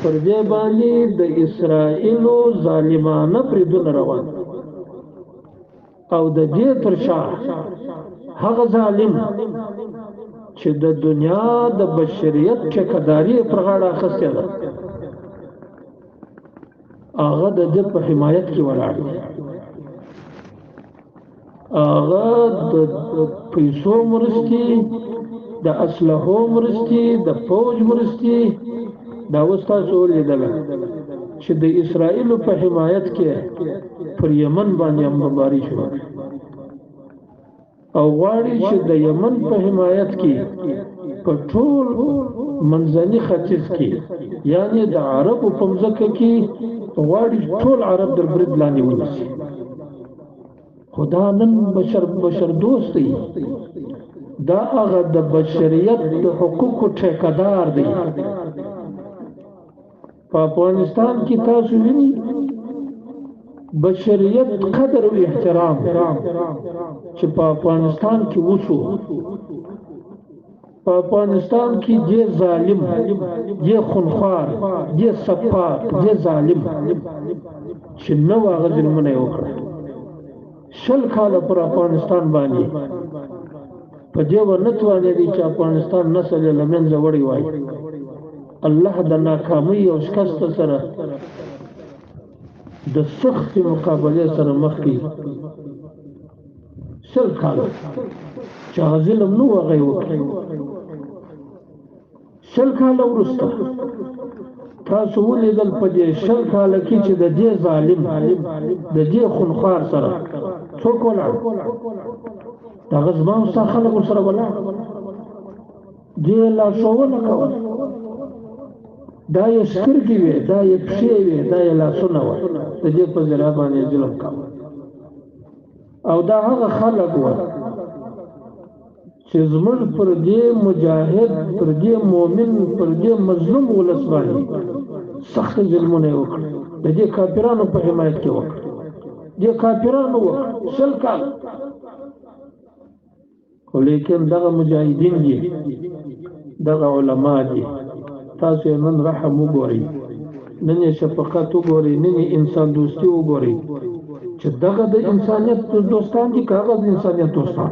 پر دې باندې د اسرائیلو ظالمانه بریدونه روان او د دې تر شا هغه ظالم چې د دنیا د بشریت ټیکهداري پر غاړه اخیستې ده، هغه د دې په حمایت کې ولاړ دی. هغه د پیسو مرستي، د اسلحو مرستي، د فوج مرستي. دا اوس تاسو ولیدله چې د اسرائیل په حمایت کې پر یمن باندې هم بمباري شوه او غواړي چې د یمن په حمایت کې په ټول منځني ختیځ کې، یعنی د عربو په مځکه کې، غواړي ټول عرب در برید لاندې ونیسي. خدا نن بشر دوست دی، دا هغه د بشریت د حقوقو ټیکدار دی. په افغانستان کې تاسو وینئ بشریت قدر او احترام چې په افغانستان کې وشو. په افغانستان کې دې ظالم، دې خونخوار، دې سفاک، دې ظالم چې نو هغه ظلمونه یې وکړل 20 کاله پر افغانستان باندې، په دې ونه توانېدی چې افغانستان نسل یې له منځه وړی وای. الله د ناکامۍ او شکست سره د سختې مقابلې سره مخ کړي. 20 کاله چې هغه ظلم نه و هغه یې وکړ. 20 کاله وروسته تاسو ولیدل په دې 20 کاله کې چې د دې ظالم، د دې خونخوار سره څوک ولاړ؟ دغه زما او ستا خلک ورسره ولاړ. دې لارښوونه کوله، دا یې سترګې وې، دا یې پښې وې، دا یې لاسونه وه، د دې په ذریعه باندې ظلم کاوه. او دا هغه خلک وه چې زموږ پر دې مجاهد، پر دې مؤمن، پر دې مظلوم ولس باندې سخت ظلمونه یې وکړل، د دې کافرانو په حمایت کې وکړل، دې کافرانو وکړل 20 کاله. خو لیکن دغه مجاهدین دي، دغه علما دي، تاسو یې نن رحم وګورئ، نن یې شفقت وګورئ، نن یې انسان دوستي وګورئ چې دغه د انسانیت دوستان دي که هغه د انسانیت دوستان.